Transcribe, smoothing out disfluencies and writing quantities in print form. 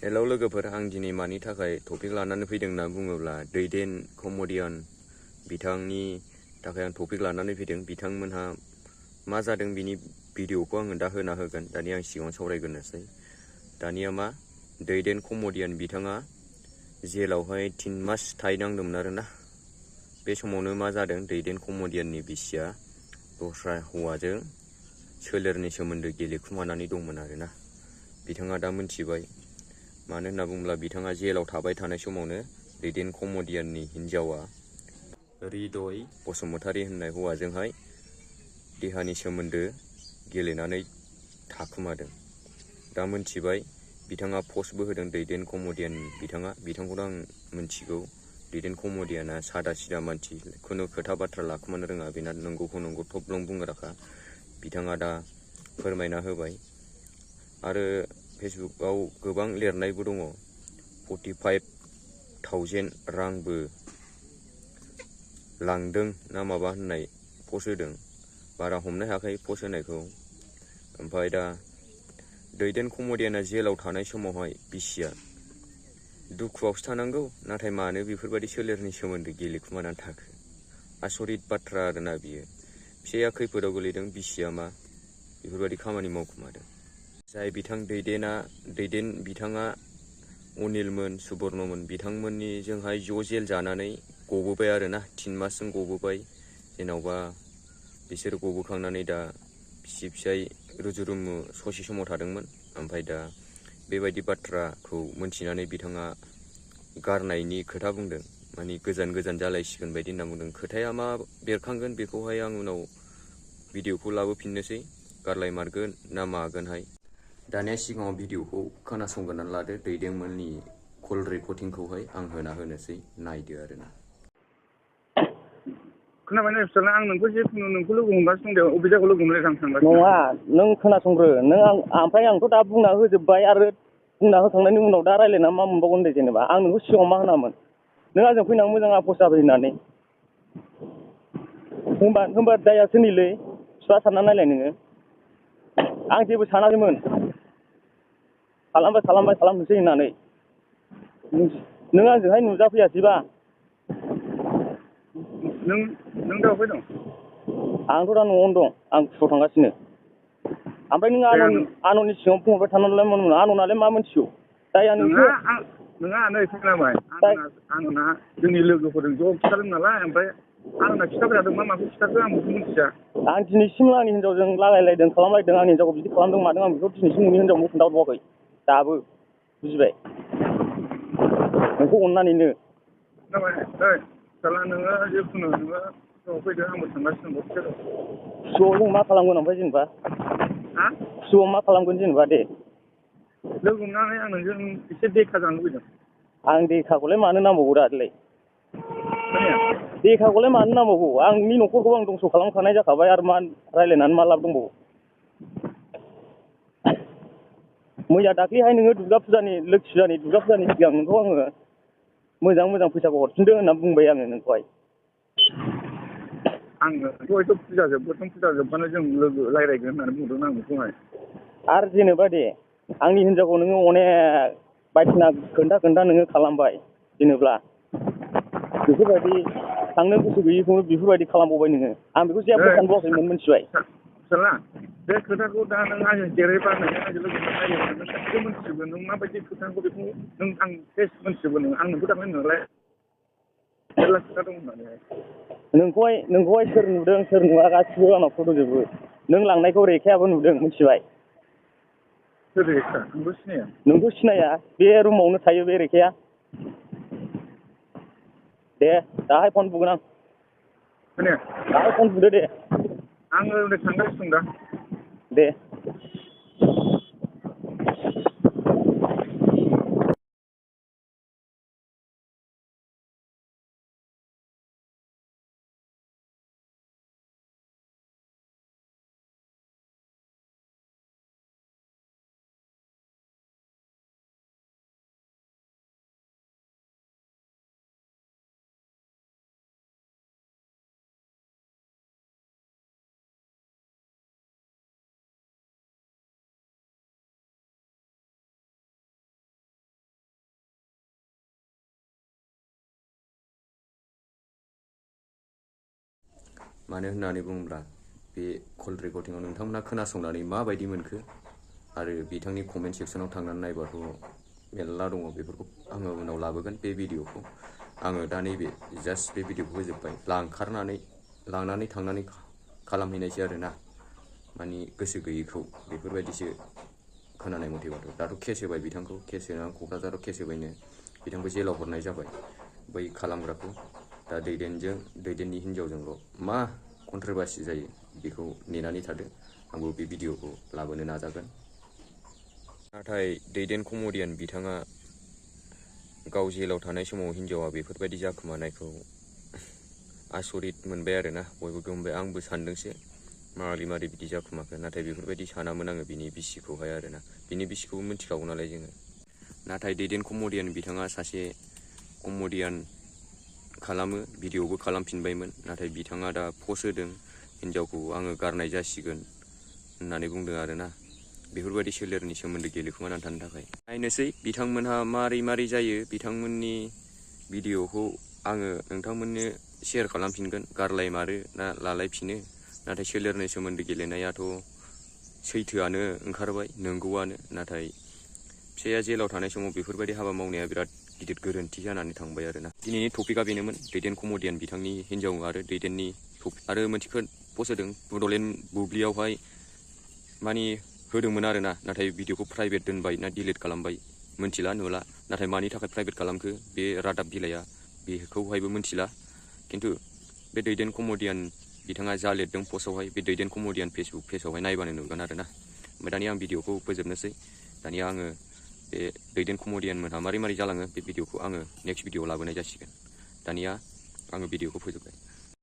Hello लोगोफोर, आं दिनै मानि थाखाय टपिक लानानै फैदों होनना बुङोब्ला दैदेन कमेडियान बिथांनि थाखाय आं टपिक लानानै फैदों। बिथांमोनहा मा जादों बिनि भिडिअखौ आङो दा होना होगोन। दानिया आं सिगाङाव सावरायग्रोनोसै। दानिया मा, दैदेन कमेडियान बिथाङा जेलावहाय 3 मास थाहैनांदोंमोन आरोना। बे समावनो मा जादों, दैदेन कमेडियाननि बिसिया दस्रा हौवाजों सोलेरनि सोमोन्दो गेलेखुमानानै दंमोन आरोना। बिथाङा दा मोनथिबाय। मानो होनना बुङोब्ला बिथाङा जेलाव थाबाय थानाय समावनो दैदेन कमेडियाननि हिन्जावा हृदय बसुमतारी होननाय हौवाजोंहाय देहानि सोमोन्दो गेलेनानै थाखुमादों। दा मोनथिबाय। बिथाङा पस्टबो होदों, दैदेन कमेडियान बिथांखौनो आं मोनथिगौ। दैदेन कमेडियाना सादा सिदा मानसि, खुनु खोथा बाथ्रा लाखुमानो रोङा। बेना नंगौखौ नंगौ थब्लं बुंनो राखा। बिथाङा दा फोरमायना होबाय। आरो फेसबुकआव गोबां लिरनायबो दङ। 45,000 रांबो लांदों ना माबा होननाय पस्ट होदों। बारा हमनो हायाखै पस्ट होनायखौ। ओमफ्राय दा दैदेन कमेडियाना जेलाव थानाय समावहाय बिसिया दुखुआवसो थानांगौ, नाथाय मानो बेफोरबायदि सोलेरनि सोमोन्दो गेलेखुमानानै थाखो? आसरित बाथ्रा आरोना बियो। फिसाया खैफोदाव गोलैदों, बिसिया मा बेफोरबायदि खामानि मावखुमादों। जाय दैदेन बिथाङा अनिलमोन, सुबर्णमोन बिथांमोननिजोंहाय ज' जेल जानानै गबोबाय आरोना। 3 मासजों गबोबाय। जेन'बा बिसोर गबोखांनानै दा बिसि फिसाय रुजु रुमु ससे समाव थादोंमोन। ओमफ्राय दा बेबायदि बाथ्राखौ मोनथिनानै बिथाङा गारनायनि खोथा बुंदों। माने गोजान जालायसिगोन बायदि होनना बुंदों। खोथाया मा बेरखांगोन बेखौहाय आं उनाव भिडिअखौ लाबोफिननोसै। गारलायमारगोन ना मागोनहाय। दानिया सिगाङाव भिडिअखौ खोनासंग्रोनानै लादो। दैदेनमोननि कल रेकर्डिंखौहाय आं होनोसै, नायदो आरोना। खोनाबाय नै फिसाला, आं नोंखौ लोगो हमगासिनो दं। अबे जायगायाव लोगो हमलाय आं थांगासिनो? नङा, नों खोनासंग्रो। ओमफ्राय आंथ' दा बुंना होजोब्बाय, आरो बुंना होखांनायनि उनाव दा रायज्लायना मा मोनबावगोन दे? जेनेबा आं नोंखौ सिगाङाव मा होनामोन? नों आंजों फैनानै मोजां आफस जाबाय होननानै। होमबा दाया सोरनिलै? बिफा सानना नायलाय नोङो। आं जेबो सानाखैमोन। खालामनोसै होननानै। नों आंजोंहाय नुजाफैयासैबा? नों दा अबहाय दं? आंथ' दा न'आवनो दं। आं स्कुलाव थांगासिनो। ओमफ्राय नों आनननि सिगाङाव बुंहरबाय थानानैलाय मा मोनो? आननालाय मा मोनथिगौ? दाया नोंसो नोंहा नै खोनाबाय। आनना जोंनि लोगोफोरजों ज' खिथादों नालाय। ओमफ्राय आंना खिथाबाय थादों। मा माखौ खिथाखो आं बेखौ मिथिया। आं दिनैसिम आंनि हिन्जावजों लागायलायदों, खालामलायदों, आंनि हिन्जावखौ बिदि खालामदों मादों, आं बेखौ दिनैसिम नोंनि हिन्जावखौ खोन्थाहरबावाखै दाबो। बुजिबाय? नोंखौ अननानैनो। खोनाबाय? ओइ फिसाला, नोङो जिखुनु नोङो फुङाव फैदो, आंबो थांगासिनो दं। खुसुआव जों मा खालामगोन ओमफ्राय जेनेबा? हा? खुसुआव मा खालामगोन जेनेबा दे? लोगो हमनानै आं नोंजों एसे देखा जानो लुबैदों। आं देखाखौलाय मानो नांबावगौ दालाय? देखाखौलाय मानो नांबावगौ? आंनि न'खरखौ आं दंस' खालामखानाय जाखाबाय, आरो मा रायज्लायनानै मा लाब दंबावो? मैया दाख्लैहाय नोङो दुर्गा फुजानि सिगां नोंखौ आङो मोजां फैसाखौ हरफिनदों होनना बुंबाय आङो नोंखौहाय। आङोथ' फुजा जोबबानो जों लोगो रायज्लायगोन होननानै बुंदों आं बेखौहाय। आरो जेनेबा दे, आंनि हिन्जावखौ नोङो अनेक बायदिसिना खोन्था नोङो खालामबाय। जेनेब्ला बेफोरबायदि थांनो गोसो गैयैखौनो बेफोरबायदि खालामबावबाय नोङो। आं बेखौ जेबो सानबावाखैमोन, मिथिबाय? फिसाला, बे खोथाखौ दा नों आंजों देरैबा नोङो आंजों लोगो रायज्लायगोन। नों गासिबो मोनथिजोबगोन। नों माबायदि खोथाखौ बेखौ आं फेस मोनथिजोबगोन। आं नोंखौ दाख्लै नुनायलाय मेरला खोथा दं होननानैहाय। नोंखौहाय सोर नुदों सोर नुवा गासिबो आंनाव फट' जोबो। नों लांनायखौ रेखायाबो नुदों, मिथिबाय? सोर रेखा? नोंखौ सिनाया? नोंखौ सिनाया? बे रुमावनो थायो बे रेखाया। दे दाहाय फन बुगोन आं। खोनाया? दाहाय फन बुदो दे। आङो नै थांगासिनो दं दा। दे। मानो होननानै बुङोब्ला बे कल रेकर्डिंआव नोंथांमोना खोनासंनानै माबायदि मोनखो आरो बिथांनि कमेन्ट सेक्सनाव थांनानै नायबाथ' मेरला दङ बेफोरखौ आङो उनाव लाबोगोन बे भिडिअखौ आङो दा नैबे जास्ट बे भिडिअखौ होजोब्बाय लांनानै थांनानै खालामहैनायसै आरोना मानि गोसो गैयैखौ बेफोरबायदिसो खोनानाय मथेबाथ' दाथ' केस होबाय बिथांखौ केस होनानै क'क्राझाराव केस होबायनो बिथांखौ जेलाव हरनाय जाबाय बै खालामग्राखौ दा दैदेननि हिनजावजोंल' मा कन्ट्रभार्सि जायो बेखौ नेनानै थादो आंबो बे भिडिअखौ लाबोनो नाजागोन नाथाय दैदेन कमेडियान बिथाङा गाव जेलाव थानाय समाव हिनजावा बेफोरबायदि जाखोमानायखौ आसरित मोनबाय आरोना बयबो गोमबाय आंबो सानदोंसो मारै बिदि जाखोमाखो नाथाय बेफोरबायदि सानामोन आङो बिनि बिसिखौहाय आरोना बिनि बिसिखौबो मिथिखागौ नालाय जोङो नाथाय दैदेन कमेडियान बिथाङा सासे कमेडियान खालामो भिडिअबो खालामफिनबायमोन नाथाय बिथाङा दा पस्ट होदों हिनजावखौ आङो गारनाय जासिगोन होननानै बुंदों आरोना बेफोरबायदि सोलेरनि सोमोन्दै गेलेखुमानानै थानो थाखाय नायनोसै बिथांमोनहा मारै जायो बिथांमोननि भिडिअखौ आङो नोंथांमोननो शेयार खालामफिनगोन गारलायमारो ना लालायफिनो नाथाय सोलेरनि सोमोन्दै गेलेनायाथ' सैथोआनो ओंखारबाय नंगौआनो नाथाय फिसाया जेलाव थानाय समाव बेफोरबायदि हाबा मावनाया बिराद गिदिर गोरोन्थि जानानै थांबाय आरोना दिनैनि टपिकआ बेनोमोन दैदेन कमेडियान बिथांनि हिनजाव आरो दैदेननि आरो मोनसे पस्ट होदों बड'लेण्ड बुब्लियावहाय मानि होदोंमोन आरोना नाथाय भिडिअखौ प्राइभेट दोनबाय ना डिलिट खालामबाय मोनथिला नुला नाथाय मानि थाखाय प्राइभेट खालामखो बे रादाब बिलाइआ बेखौहायबो मोनथिला खिन्थु बे दैदेन कमेडियान बिथाङा जा लिरदों पस्टआवहाय बे दैदेन कमेडियान फेसबुक पेजावहाय नायबानो नुगोन आरोना ओमफ्राय दानिया आं भिडिअखौ फोजोबनोसै दानिया आङो बे दैदेन कमेडियान मोनहा मारै जालाङो बे भिडिअखौ आङो नेक्स्ट भिडिअआव लाबोनाय जासिगोन दानिया आङो भिडिअखौ फोजोबबाय